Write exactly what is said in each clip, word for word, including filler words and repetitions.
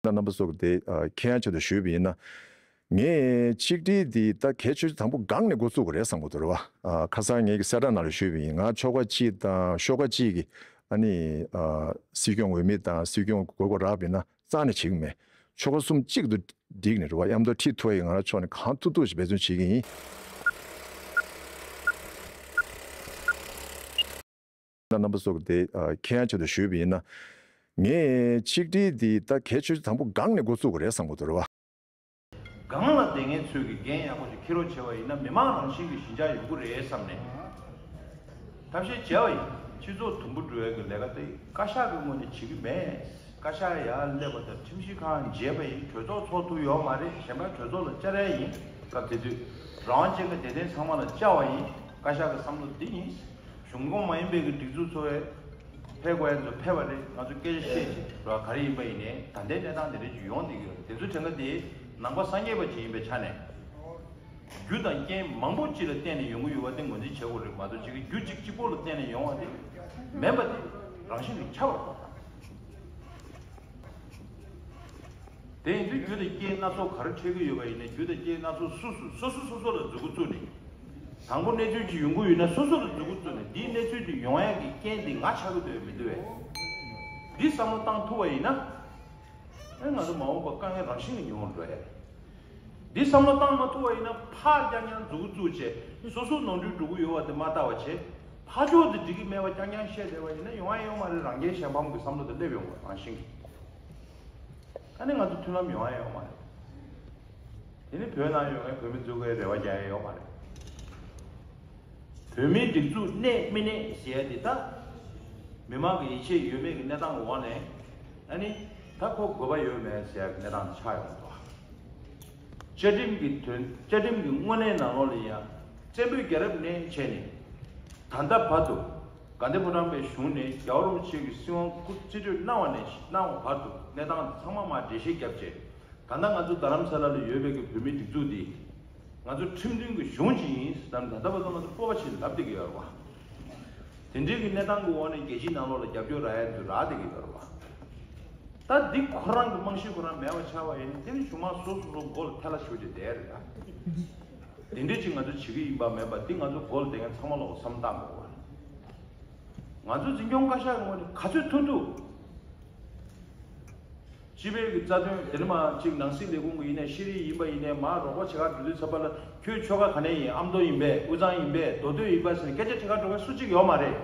ད་རྣམ་པ་ཚོ་གི་དེ་ཨ་མཁྱེན་ཡ་ཆེད་དུ་ཞུས་པ་ཡིན་ན། ངས་ཆིག་སྒྲིལ་འདི་ད་གལ་ཆེ་ཤོས་དང་པོ་སྒང་ནས་འགོ་བཙུགས་དགོས་རེད་བསམ་གྱི་འདུག་རེད་བ། ཨ་ཁ་སང་ངས་ཀྱི་གསལ་བསྒྲགས་ནང་ལ་ཞུས་པ་ཡིན། ང་ཆོ་ག་གཅིག་དང་ཤོག་ཁག་གཅིག་གི་ཨ་ནི་ཨ་སྲིད་སྐྱོང་འོས་མི་དང་སྲིད་སྐྱོང་དགོས་མཁོ་རག་པ་ཡིན་ན་རྩ་ནས་བྱེད་ཀྱི་མེད། ཆོ་ག་གསུམ་གཅིག་ཏུ་བསྒྲིགས་ནས་རེད་བ། མཉམ་དུ་ཁྲིད་ཐུབ་པ་ཡིན་ང་རང་ཕྱོགས་ནས་གང་ཐུབ་ཐུབ་ཞིག་འབད་བརྩོན་བྱེད་ཀྱི་ཡིན། རྣམ་པ་ཚོ་གི་དེ་ཨ་མཁྱེན་ཡ་ཆེད་དུ་ཞུས་པ་ཡིན་ན། ངས་ཆིག་སྒྲིལ་འདི་ད་གལ་ཆེ་ཤོས་དང་པོ་སྒང་ནས་འགོ་བཙུགས་དགོས་རེད་བསམ་གྱི་འདུག་རེད་བ། སྒང་ལ་བསྡད་མཁན་ཚོས་ཀྱི་འགན་ཡག་པོ་ཞིག་འཁྱེར་རོགས་བྱས་པ་ཡིན་ན་མི་མང་རང་བཞིན་གྱི་ཞི་འཇགས་ཡོང་གི་རེད་བསམ་ནས་ཐབས་ཤེས་བྱས་པ་ཡིན། སྤྱི་ཚོགས་དུམ་བུ་འགྲོ་ཡ་གི་ལས་ཀ་དེ་བཀའ་ཤག་གི་ངོས་ནས་བྱེད་ཀྱི་མེད། བཀའ་ཤག་ཡར་སླེབས་པ་དང་ཁྲིམས་ཞིབ་ཁང་མཇལ་བ་ཡིན། གྲོས་ཚོགས་ཚོགས་ཐུབ་ཡོད་མ་རེད། གཞན་པ་གྲོས་ཚོགས་ལ་བཅར་ཡ་ཡིན། སྐབས་དེ་དུས་རང་དབང་ཅན་གྱི་སྡེ་ཚན་ཚང་མ་ལ་བཅར་བ་ཡིན། བཀའ་ཤག་གི་བསམ་བློ་འདི་ཡིན། གཞུང་ཁོངས་མ་ཡིན་པའི་གི་སྒྲིག་འཛུགས་ཚོ་བས་ཕེབས་དགོས་ཡ་ཚོ་ཕེབས་པ་རེད། ང་ཚོ་སྐད་ཆ་བཤད་ཅིག་ར་ག་རེ་ཡིན་པ་ཡིན་ནའི་ད་ལྟའི་གནས་སྟངས་དེ་འདྲ་ཅིག་ཡོང་བསྡད་ཀྱི་ཡོད་རེད། དེ་ཚོ་དྲན་ག་དེ་ནང་པ་སངས་རྒྱས་པ་ཅིག་ཡིན་པའི་ཆ་ནས་རྒྱུ་དང་རྐྱེན་མང་པོ་ཅིག་ལ་བརྟེན་ནས་ཡོང་གི་ཡོད་པ་དེ་ངོས་འཛིན་བྱེད་དགོས་རེད་མ་གཏོགས་ཅིག་གི་རྒྱུ་གཅིག་གཅིག་པོ་ལ་བརྟེན་ནས་ཡོང་བ་དེ་མིན་པ་དེ་རང་བཞིན་གྱིས་ཁྱབ་པ་རེད། དེ་ཡིན་དུས་རྒྱུ་དང་རྐྱེན་སྣ་ཚོགས་ག་རེ་འཕྲད་ཀྱི་ཡོད་པ་ཡིན་ནའི་རྒྱུ་དང་རྐྱེན་སྣ་ཚོགས་སུ་སུ་སོ་སོ་སོ་སོ་ལ་མཛུབ་གུ་བཙུགས་ནས། དང་པོ་གནས་ཚུལ་ཅིག་ཡོང་གི་ཡོད་ན་སོ་སོ་ལ་མཛུབ་གུ་བཙུགས་ནས་འདིའི་གནས་ཚུལ་འདི་ཡོང་ཡག་གི་རྐྱེན་འདི་ང་ཆགས་ཀྱི་འདུག་མི་འདུག་བས། འདི་བསམ་བློ་བཏང་ཐུབ་པ་ཡིན་ན། ཨེ་ང་ཚོ་མ་འོངས་པ་དཀའ་ངལ་རང་བཞིན་གྱིས་ཉུང་བར་འགྲོ་ཡ་རེད། འདི་བསམ་བློ་བཏང་མ་ཐུབ་པ་ཡིན་ན་ཕར་རྐྱང་རྐྱང་མཛུབ་གུ་བཙུགས་བྱས་སོ་སོ་ནོར་འཁྲུལ་འགྲོ་གི་ཡོད་པ་དེ་མ་ལྟ་བ་བྱས་ཕར་ཕྱོགས་དེ་འགྲིག་གི་མེད་པ་རྐྱང་རྐྱང་བཤད་བསྡད་པ་ཡིན་ན་ཡོང་ཡ་ཡོད་མ་རེད། རང་རྒྱལ་གཞན་ཕམ་གྱི་བསམ་བློ་དེ་སླེབས་ཡོང་བ་རང་བཞིན་གྱིས། ཨ་ནི་ང་ཚོ་མཐུན་ལམ་ཡོང་ཡ་ཡོད་མ་རེད། དེ་ནི་བོད་ནང་ཡོད་མཁན་བོད་མི་ཚོ་གིས་རེ་བ་རྒྱག་ཡ་ཡོད་མ་རེད། བོད་མིའི་སྒྲིག་འཛུགས་གནས་མི་གནས་ཟེར་ཡ་དེ་ད་མི་མང་གི་ཡིད་ཆེས་ཡོད་མེད་ཀྱི་གནས་སྟངས་འོག་ནས་ཨ་ནི་ད་ཁོ་དགོས་པ་ཡོད་མེད་ཟེར་ཡ་གི་གནས་སྟངས་ཆགས་ཡོང་གི་འདུག་བཅའ་ཁྲིམས་ཀྱི་དོན་བཅའ་ཁྲིམས་ཀྱི་དངོས་གནས་ནང་ལོགས་ལ་ཡང་བཙན་པོའི་རྒྱལ་རབས་ནས་བྱས་ནས་ད་ལྟ་བར་དུ་དགའ་ལྡན་ཕོ་བྲང་པའི་གཞུང་ནས་རྒྱལ་བ་རིན་པོ་ཆེ་གི་སྲིད་དབང་སྐུ་རྩིས་སྤྲོད་གནང་བ་ནས་གནང་བ་བར་དུ་གནས་སྟངས་ཚང་མ་མར་འགྲེལ་བཤད་བརྒྱབ་རྗེས། ད་ལྟ་ང་ཚོ་རྡ་རམ་ས་ལ་ལ་ཡོད་པའི་གི་བོད་མིའི་སྒྲིག་འཛུགས་འདི་ང་ཚོ་ཁྲིམས་མཐུན་གྱི་གཞུང་ཅིག་ཡིན་ཟེར་ནས་ད་ལྟ་བར་དུ་ང་ཚོ་སྤོབས་པ་ཆེ་ལབ་བསྡད་ཀྱི་ཡོད་རེད་བ། དེ་འདྲའི་གི་གནས་སྟངས་ཀྱི་འོག་ནས་རྒྱལ་སྤྱིའི་ནང་ལོགས་ལ་རྒྱབ་སྐྱོར་རག་ཡ་ཚོ་རག་བསྡད་ཀྱི་ཡོད་རེད་བ། ད་འདི་ཁོ་རང་གི་རྨང་གཞི་ཁོ་རང་མེད་པ་ཆགས་པ་ཡིན་ན་དེ་ནི་གཞུང་མང་སོ་སོ་སོ་མགོ་ལ་ཐལ་བ་ཞུགས་ཏེ་བསྡད་རེད་ད། དེ་འདྲའི་ཅིག་ང་ཚོ་བྱེད་ཀྱི་ཡིན་པ་མེད་པ་འདི་ང་ཚོ་མགོ་ལ་བསྡད་མཁན་ཚང་མ་ལོག་བསམ་བཏང་དགོས་བ། ང་ཚོ་འཛིན་སྐྱོང་བཀའ་ཤག་གི་ངོས་ནས་ག་ཚོད་ཐུབ་ཐུབ། སྤྱི་པའི་གི་རྩ་དོན་དེ་ནི་མ་གཅིག་ནང་སྲིད་ལས་ཁུངས་ཀྱི་ཡིན་ནའི་ཤེས་རིག་ཡིན་པ་ཡིན་ནའི་མ་རོགས་པ་བྱེད་ག་འགྲོ་དུས་ཚོད་པ་ལ་ཁྱོད་ཆོལ་ཁ་ག་ནས་ཡིན་ཨ་མདོ་ཡིན་པས་དབུས་གཙང་ཡིན་པས་མདོ་སྟོད་ཡིན་པ་ཟེར་ནས་སྐད་ཆ་དྲི་ག་འགྲོ་མཁན་སུ་གཅིག་ཡོད་མ་རེད།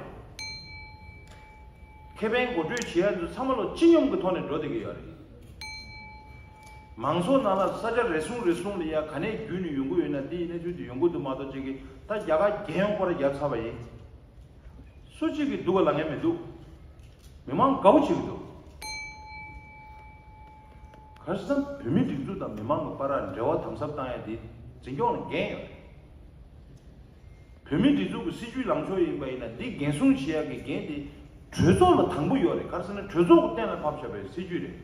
ཁེ་ཕན་གོ་སྒྲིག་བྱེད་ཡ་ཚོ་ཚང་མ་ལོ་སྤྱི་སྙོམས་ཀྱི་ཐོག་ནས་འགྲོ་བསྡད་ཀྱི་ཡོད་རེད། མང་ཚོགས་ནང་ལ་ས་ཆ་རེ་ཟུང་རེ་ཟུང་ལ་ཡ་ག་ནས་བརྒྱུད་ནས་ཡོང་གི་ཡོད་ན་འདི་ཡིན་ན་ཚུལ་དུ་ཡོང་གི་འདུག་མ་གཏོགས་ཅིག་གིས་ད་རྒྱ་གར་རྒྱལ་ཡོངས་སྐོར་ར་བརྒྱབ་ཚར་བ་ཡིན། སུ་གཅིག་གིས་སྡུག་ག་ལང་ཡ་མི་འདུག་མི་མང་དགའ་བོ་བྱེད་ཀྱི་འདུག་ག་རེ་ཟེར་ན་བོད་མི་སྒྲིག་འཛུགས་དང་མི་མང་གི་བར་འབྲེལ་བ་དམ་ཟབ་བཏང་ཡ་དེ་འཛིན་སྐྱོང་ལ་འགན་ཡོད་རེད། བོད་མི་སྒྲིག་འཛུགས་ཀྱི་སྲིད་ཇུས་ལངས་ཕྱོགས་ཡིན་པ་ཡིན་ན་འདི་འགན་སྲུང་བྱེད་ཡ་གི་འགན་དེ་གྲོས་ཚོགས་ལ་དང་པོ་ཡོད་རེད། ག་རེ་ཟེར་ན་གྲོས་ཚོགས་ཀྱི་གཏན་ལ་ཕབ་བཞག་པའི་སྲིད་ཇུས་རེད།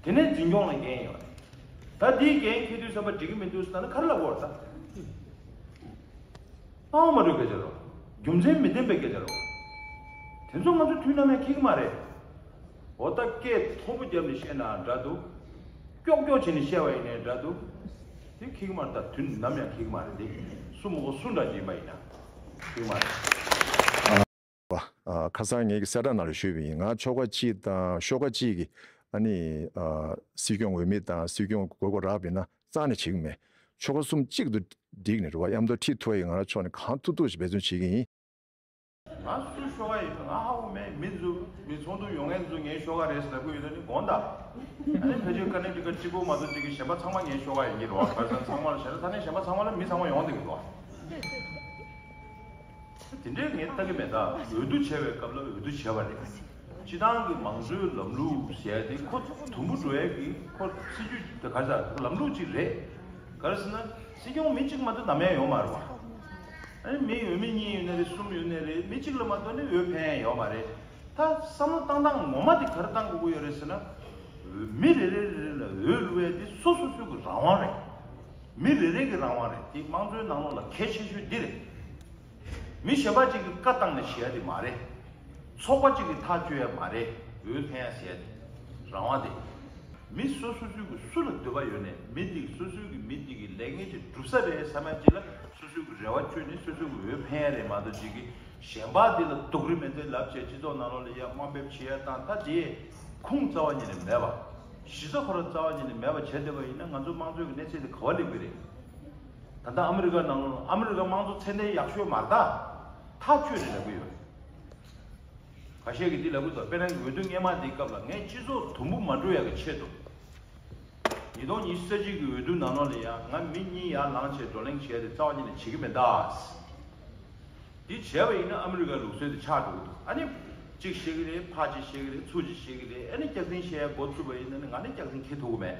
དེ་ནས་འཛིན་སྐྱོང་ལ་འགན་ཡོད་རེད། ད་འདིའི་འགན་འཁྱེར་དུས་ཙམ་པ་འགྲིག་གི་མི་འདུག་ཟེར་ན་ག་རེ་ལབ་དགོས་རེད་ད། སྣང་བ་མ་འགྲོ་སྐད་ཆ་རེད། རྒྱུ་མཚན་མི་ལྡན་པའི་སྐད་ཆ་རེད། དེ་ཚོ་ང་ཚོ་དུས་ནམ་ཡང་འཁྱེར་གི་མ་རེད། འོ་ད་སྐད་མཐོ་པོ་བརྒྱབ་ནས་བཤད་ན་འདྲ་འདུག་ཀྱོག་ཀྱོག་བྱས་ནས་བཤད་པ་ཡིན་ནའི་འདྲ་འདུག་དེ་འཁྱེར་གི་མ་རེད། ད་དུས་ནམ་ཡང་འཁྱེར་གི་མ་རེད་དེ། སུ་མོ་གོ་སུ་འདྲ་ཡིན་པ་ཡིན་ན་འཁྱེར་གི་མ་རེད། བ། ཨ་ཁ་སང་ངེད་ཀྱི་གསལ་བསྒྲགས་ནང་ལ་ཞུས་པ་ཡིན། ང་ཆོལ་ཁ་གཅིག་དང་ཤོག་ཁ་གཅིག་གི་ཨ་ནི་ཨ་སྲིད་སྐྱོང་འོས་མི་དང་སྲིད་སྐྱོང་དགོས་མཁོ་རག་པ་ཡིན་ན་རྩ་ནས་བྱེད་ཀྱི་མེད། ཆོལ་ཁ་གསུམ་གཅིག་ཏུ་བསྒྲིགས་ནས་རེད་བ། མཉམ་དུ་ཁྲིད་ཐུབ་པ་ཡིན་ང་རང་ཕྱོགས་ནས་གང་ཐུབ་ཐུབ་ཞིག་འབད་བརྩོན་བྱེད་ཀྱི་ཡིན། ང་སུ་ཤོག་ཁ་ཡིན་ང་ཧ་གོ་མེད། མི་ཚོ་མི་ཚོགས་འདུ་ཡོང་མཁན་ཚོ་ངའི་ཤོག་ཁ་རེད་ཟེར་ལབ་ཀྱི་ཡོད་ན་ནི་དགོངས་དག་ཨ་ནི་ཕལ་ཆེར་ཀ་ནེ་ཊི་ཀ་གཅིག་པོ་མ་གཏོགས་གཅིག་གི་གཞན་པ་ཚང་མ་ངའི་ཤོག་ཁ་ཡིན་གྱི་རེད་བ། ག་རེ་ཟེར་ན་ཚང་མ་ལ་ཞེ་དྲག་ད་ནི་གཞན་པ་ཚང་མ་ལ་མི་ཚང་མ་ཡོང་བསྡད་ཀྱི་འདུག་བ། དེ་འདྲའི་ངས་ལྟ་གི་མེད། ད་འོས་བསྡུ་བྱས་པའི་སྐབས་ལ་འོས་བསྡུ་བྱས་པ་རེད། སྤྱི་བཏང་གི་མང་གཙོའི་ལམ་ལུགས་ཟེར་ཡ་དེ་ཁོ་དུམ་བུ་འགྲོ་ཡ་གི་ཁོ་སྲིད་ཇུས་དེ་ག་ས་ལམ་ལུགས་གཅིག་རེད། ག་རེ་ཟེར་ན་སྲིད་སྐྱོང་མི་གཅིག་མ་གཏོགས་ནམ་ཡང་ཡོང་མ་རེད་བ། ཨ་ནི་མི་འོས་མི་གཉིས་ཡོད་ན་རེད། གསུམ་ཡོད་ན་རེད། མི་གཅིག་ལ་མ་གཏོགས་ནི་འོས་འཕེན་ཡ་ཡོད་མ་རེད། ད་བསམ་བློ་བཏང་སྟངས་ངོ་མ་དེ་ག་རེ་བཏང་དགོས་ཀྱི་ཡོད་རེད་ཟེར་ན། མི་རེ་རེ་རེ་རེ་ལ་འོས་བླུག་ཡ་དེ་སོ་སོ་སོ་གི་རང་དབང་རེད། མི་རེ་རེ་གི་རང་དབང་རེད། དེ་དམངས་གཙོའི་ནང་ལོགས་ལ་གལ་ཆེ་ཤོས་འདི་རེད། མི་གཞན་པ་གཅིག་གིས་བཀའ་བཏང་ནས་བྱེད་ཡ་དེ་མ་རེད། ཚོགས་པ་གཅིག་གིས་ཐག་གཅོད་ཡ་མ་རེད། འོས་འཕེན་ཡ་ཟེར་ཡ་དེ་རང་དབང་དེ། མི་སོ་སོ་སོའི་གི་སུ་ལ་འདོད་པ་ཡོད་ནས་མི་འདི་གི་སོ་སོའི་གི་མི་འདི་གི་ལས་འགན་ཅིག་སྒྲུབ་ས་རེད་བསམ་ཡ་ཅིག་ལ་སོ་སོའི་གི་རེ་བ་བཅོལ་ནས་སོ་སོའི་གི་འོས་འཕེན་ཡ་རེད་མ་གཏོགས་ཅིག་གི་གཞན་པ་འདི་ལ་སྡུག་རུས་མེད་ཚད་ལབ་བྱས་སྤྱི་ཚོགས་ནང་ལོགས་ལ་ཡ་དམའ་འབེབས་བྱེད་ཡ་དང་ད་དེ་ཁུངས་རྩ་བ་ཉིད་ནས་མེད་པ། གཞི་རྩ་ཁོ་རང་རྩ་བ་ཉིད་ནས་མེད་པ་བྱས་བསྡད་པ་ཡིན་ན་ང་ཚོ་དམངས་གཙོའི་གི་གནས་ཚད་དེ་ག་བ་སླེབས་ཀྱི་རེད། ད་ལྟ་ཨ་མི་རི་ཀ་ནང་ལོགས་ཨ་མི་རི་ཀ་དམངས་གཙོ་ཚད་ལྡན་ཡག་ཤོས་མ་རེད་ད། ཐག་ཆོད་རེད་ལབ་ཀྱི་ཡོད། ཁ་ཤས་ཀྱིས་འདི་ལབ་ཀྱི་འདུག་དཔེར་ན་འོས་བསྡུ་སྔོན་མ་འདིའི་སྐབས་ལ་ངས་སྤྱི་ཚོགས་དུམ་བུ་མ་འགྲོ་ཡག་གི་ཆེད་དུ། ཉིས་སྟོང་ཉི་ཤུ་རྩ་གཅིག་གི་འོས་བསྡུ་ནང་ལོགས་ལ་ཡང་ང་མི་གཉིས་ཡར་ལངས་བྱས་བགྲོ་གླེང་བྱས་ཏེ་རྩ་བ་ཉིད་ནས་བྱེད་ཀྱི་མེད་ད། འདི་བྱས་པ་ཡིན་ན་ཨ་མི་རི་ཀའི་ལུགས་སྲོལ་དེ་ཆགས་འགྲོ་གི་འདུག་ཨ་ནི་གཅིག་བཤད་ཀྱི་རེད། ཕར་གཅིག་བཤད་ཀྱི་རེད། ཚུར་གཅིག་བཤད་ཀྱི་རེད། ཨ་ནི་སྐྱག་རྫུན་བཤད་ཡ་འགོ་ཚུགས་པ་ཡིན་ན་ནི་ང་ནི་སྐྱག་རྫུན་འཁྱེར་ཐུབ་ཀྱི་མེད།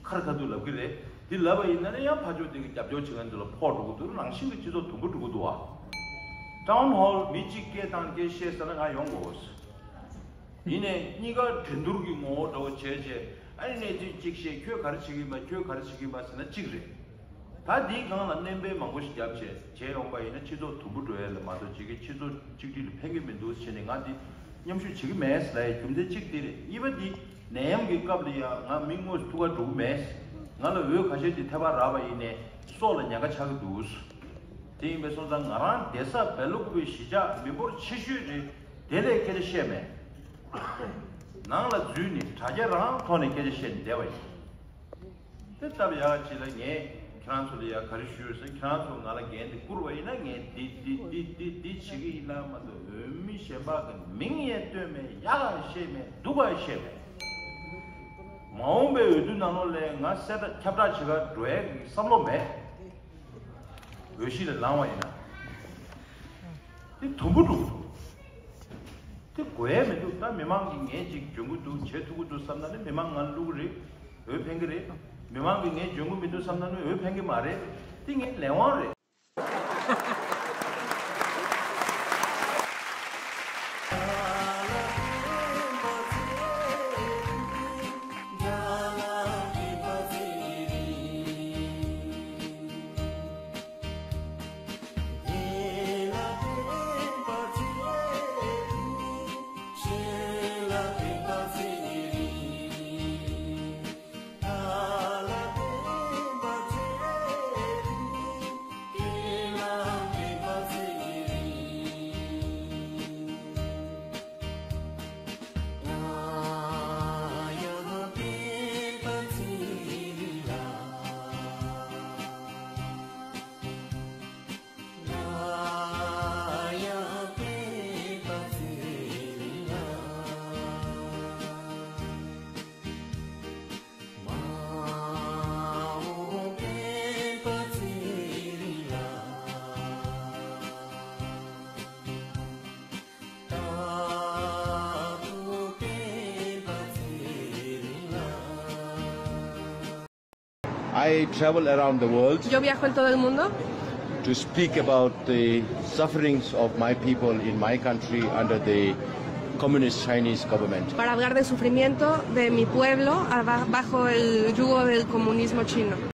ཁར་ཁ་ཐུག་ལབ་ཀྱི་རེད། འདི་ལབ་པ་ཡིན་ན་ནི་ཡང་ཕར་ཕྱོགས་དེ་གི་རྒྱབ་སྐྱོར་བྱེད་མཁན་ཚོ་ལ་ཕོག་འགྲོ་གི་འདུག་རང་བཞིན་གྱི་སྤྱི་ཚོགས་དུམ་བུ་འགྲོ་གི་འདུག་བ། ཊའུན་ཧོལ་མི་གཅིག་སྐད་བཏང་སྐད་བཤད་ཟེར་ན་ང་ཡོང་དགོས། ཡིན་ནའི་གཉིས་ཀ་འགྲན་བསྡུར་གྱི་ངོ་བོ་འདྲ་བོ་བྱས་བྱས་ཨ་ནི་གནས་ཚུལ་གཅིག་བཤད། ཁྱོད་ག་རེ་བྱེད་ཀྱི་ཡིན་པ། ཁྱོད་ག་རེ་བྱེད་ཀྱི་ཡིན་པ་ཟེར་ན་གཅིག་རེད། ད་འདིའི་སྒང་ལ་སྣོན་པ་མང་པོ་ཞིག་བརྒྱབ་བྱས་བྱས་ཡོང་པ་ཡིན་ན་སྤྱི་ཚོགས་དུམ་བུ་འགྲོ་ཡ་ལ་མ་གཏོགས་ཅིག་གི་སྤྱི་ཚོགས་གཅིག་སྒྲིལ་ལ་ཕན་གྱི་མི་འདུག་ཟེར་ནས་ང་འདི་མཉམ་ཞུགས་བྱེད་ཀྱི་མེད་ཟེར་ལབ་ཡ་རྒྱུ་མཚན་གཅིག་འདི་རེད། གཉིས་པ་འདི་ནད་ཡམས་ཀྱི་སྐབས་ལ་ཡང་ང་མི་དངོས་སུ་ཐུག་ག་འགྲོ་གི་མེད། ང་ལ་འོས་ཁ་ཤས་ཅིག་ཐེ་བ་རག་པ་ཡིན་ནའི་སྲོག་ལ་ཉེན་ཁ་ཆགས་ཀྱི་འདུག་དེ་ཡིན་པས་སོང་ཙང་ང་རང་བསྡད་ས་སྦེལ་ཀོབ་པའི་གཞིས་ཆགས་མི་འབོར་ཆེ་ཤོས་རེད། དེ་ལས་སྐད་ཆ་བཤད་མེད། ནང་ལ་འཛུལ་ནས་དྲ་རྒྱ་རང་ཐོག་ནས་སྐད་ཆ་བཤད་ནས་བསྡད་པ་ཡིན། དེ་སྟབས་ཡག་ཅིག་ལ་ངས་ཁྱེད་རང་ཚོ་ལ་ཡ་ག་རེ་ཞུ་ཡོད་ཟེར། ཁྱེད་རང་ཚོ་ང་ལ་འགན་དེ་བསྐུར་བ་ཡིན་ན་ངས་འདི་འདི་འདི་འདི་འདི་བྱེད་ཀྱི་ཡིན་ལ་མ་གཏོགས་འོས་མི་གཞན་པ་གི་མིང་ཡང་བཏོན་མེད། ཡག་ག་བཤད་མེད། སྡུག་ག་བཤད་མེད། མ་འོངས་པའི་འོས་བསྡུ་ནང་ལོགས་ལ་ང་གསལ་བསྒྲགས་ཁྱབ་བསྒྲགས་བྱེད་ག་འགྲོ་ཡ་གི་བསམ་བློ་མེད། འོས་གཞི་ལ་ལངས་བ་ཡིན་ན། དེ་དུམ་བུ་འགྲོ་གི་འདུག་དེ་དགོས་ཡ་མི་འདུག་ད་མི་མང་གིས་ངས་ཅིག་འཇོན་གི་འདུག་བྱེད་ཐུབ་ཀྱི་འདུག་བསམ་ན་ནི་མི་མང་ང་ལ་བླུག་གི་རེད། འོས་འཕེན་གི་རེད། མི་མང་གིས་ངས་འཇོན་གི་མི་འདུག་བསམ་ན་ནི་འོས་འཕེན་གི་མ་རེད། དེ་ངའི་ལས་དབང་རེད། I travel around the world. Yo viajo en todo el mundo. To speak about the sufferings of my people in my country under the communist Chinese government. Para hablar del sufrimiento de mi pueblo aba-, bajo el yugo del comunismo chino.